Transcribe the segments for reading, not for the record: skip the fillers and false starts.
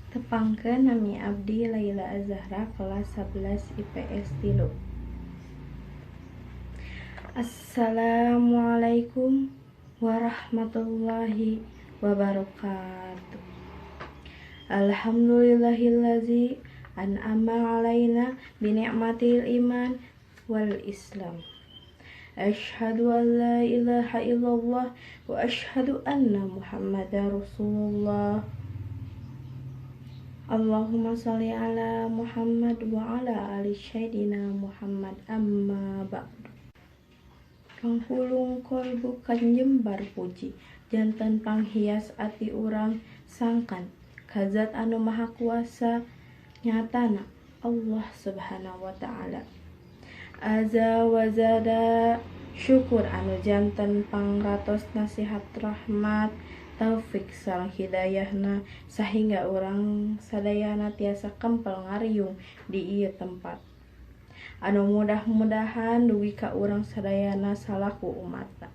Tepangkeun, nami abdi Laila Azahra, kelas 11 IPS 3. Assalamualaikum warahmatullahi wabarakatuh. Alhamdulillahillazi an'ama alaina bi ni'matil iman wal islam. Asyhadu an la ilaha illallah wa asyhadu anna Muhammadar Rasulullah. Allahumma sholli ala Muhammad wa ala ali sayyidina Muhammad, amma ba'du. Kangpulung kolbu kanjembar puji janten panghias ati urang sangkan ka Zat anu Maha Kuasa, nyatana Allah Subhanahu wa Ta'ala. Azza wa zada syukur anu janten pangratos nasihat, rahmat, taufik sareng hidayahna sahingga urang sadayana tiasa kempel ngariung di ieu tempat anu mudah-mudahan dugi ka urang sadayana salaku umatna.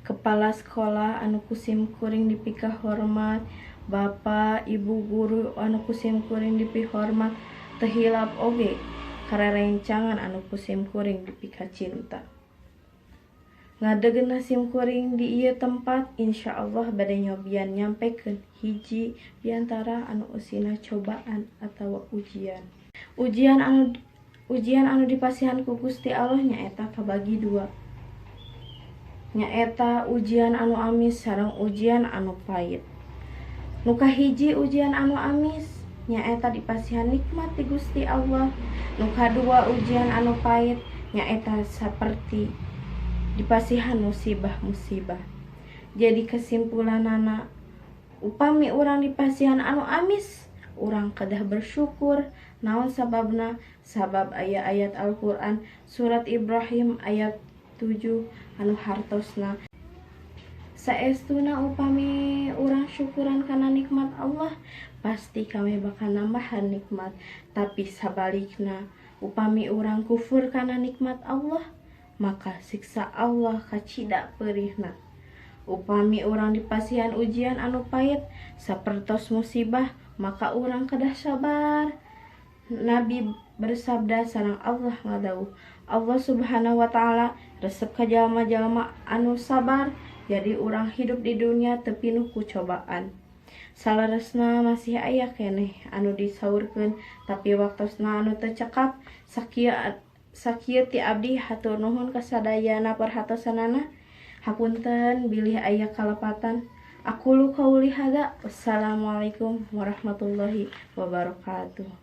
Kepala sekolah anu ku sim kuring dipikahormat, Bapak Ibu guru anu ku sim kuring dipihormat, teu hilap oge karerencangan anu ku sim kuring dipikacinta. Ngadegna sim kuring di ieu tempat, insyaallah bade nyobian nyampekeun hiji diantara anu eusina cobaan atawa ujian. Ujian anu dipasihan ku Gusti Allah nyaeta kabagi dua, nyaeta ujian anu amis sareng ujian anu pait. Nu kahiji, ujian anu amis nyaeta dipasihan nikmat ti Gusti Allah. Nu kadua, ujian anu pait nyaeta saperti dipasihan musibah-musibah. Jadi kesimpulanana, upami urang dipasihan anu amis, urang kedah bersyukur. Naon sababna? Sabab aya ayat Al-Qur'an surat Ibrahim ayat 7 anu hartosna, "Saestuna upami urang syukuran kana nikmat Allah, pasti kami bakal nambahan nikmat. Tapi sabalikna, upami urang kufur kana nikmat Allah, maka siksa Allah kacida perihna." Upami urang dipasihan ujian anu pait sapertos musibah, maka urang kedah sabar. Nabi bersabda sareng Allah ngadawuh, Allah Subhanahu wa Ta'ala resep ka jalma-jalma anu sabar. Jadi urang hidup di dunia teu pinuh ku cobaan. Saleresna masih aya keneh anu disaurkeun, tapi waktosna anu teu cekap. Sakieu, sakieu ti abdi. Hatur nuhun kasadayana perhatosanana. Hapunten bilih aya kalepatan. Aqulu qauli hadza. Wassalamualaikum warahmatullahi wabarakatuh.